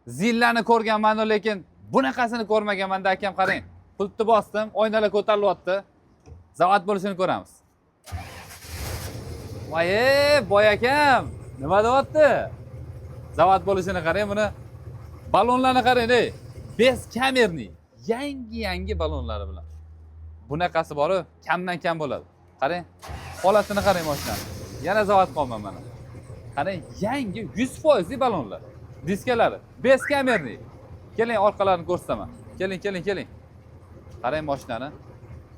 Zillarni ko'rganman, lekin bunaqasini ko'rmaganmanda, akam, qarang. Pultni bosdim, oynalar ko'tarilyapti. Zavod bo'lishini ko'ramiz. Voy, boy akam, nima deyapti? Zavod bo'lishini qarang, buni ballonlarni qarang, ey. Бескамерный. Yangi yangi ballonlari bilan. Bunaqasi boru kamdan kam bo'ladi. Qarang, holatini qarang mashinani. Yana zavod qolman mana. Qarang, yangi 100% ballonlar. Diskalari бескамерный. Keling, orqalarini ko'rsataman. Keling, keling, keling. Qarang mashinani.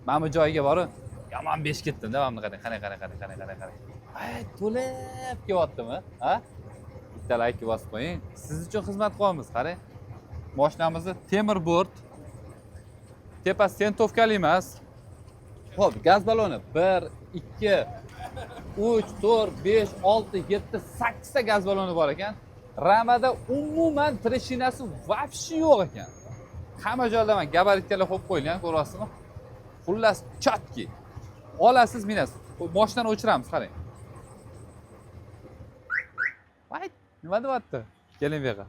Mana bu joyiga borib, yomon besh ketdim-da, mana buni qarang, qarang, qarang, qarang, qarang, qarang, qarang. Ay, to'lib kelyaptimi? Ha? Bitta layk bosib qo'ying. Siz uchun xizmat qilyapmiz, qarang. Mashinamizni temir bort. Tepasi тентовка li emas. Xo'p, gaz balloni 1, 2, 3, 4, 5, 6, 7, 8 ta gaz balloni bor ekan. Ramada umuman трещина si вообще yo'q ekan. Hamma joyda mana габаритка lar qo'yib qo'yilgan, ko'ryapsizmi? Xullas, чётко. Olasiz, minasiz. Mashinani o'chiramiz, qarang. Voy, nima deyapti? Keling bu yoqqa.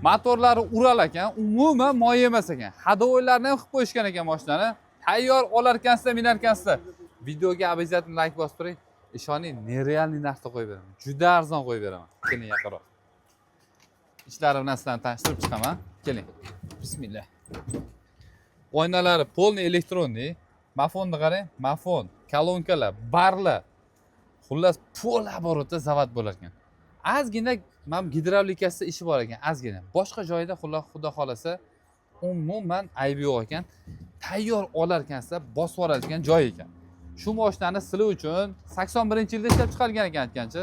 Motorlari Ural ekan, umuman moy emas ekan. Ходовой larni ham qilib qo'yishgan ekan mashinani. Tayyor olar ekansizlar, minar ekansizlar. Videoga обязательно layk bosib turing. Ishoning, нереальный narxda qo'yib beraman. Juda arzon qo'yib beraman. Keling yaqinroq. Ichlari bilan sizlarni tanishtirib chiqaman. Keling. Bismillah. Oynalari полный электронный. Mafonni qarang, mafon, kolonkalar, barlar. Xullas, пол оборота zavod bo'lar ekan. Ozgina mana gidravlikasida ishi bor ekan, ozgina. Boshqa joyida xullas, xudo xolasa, umuman aybi yo'q ekan. Tayyor olar ekansizlar, bosib yuboradigan joy ekan. Shu mashinani sizlar uchun 81-yilda ishlab chiqarilgan ekan aytgancha.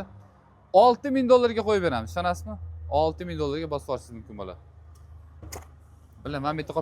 6000 dollarga qo'yib beramiz. Ishonasizmi? 6000 dollarga bosib yuborishingiz mumkin bo'ladi. Bilaman, bu yerda qolib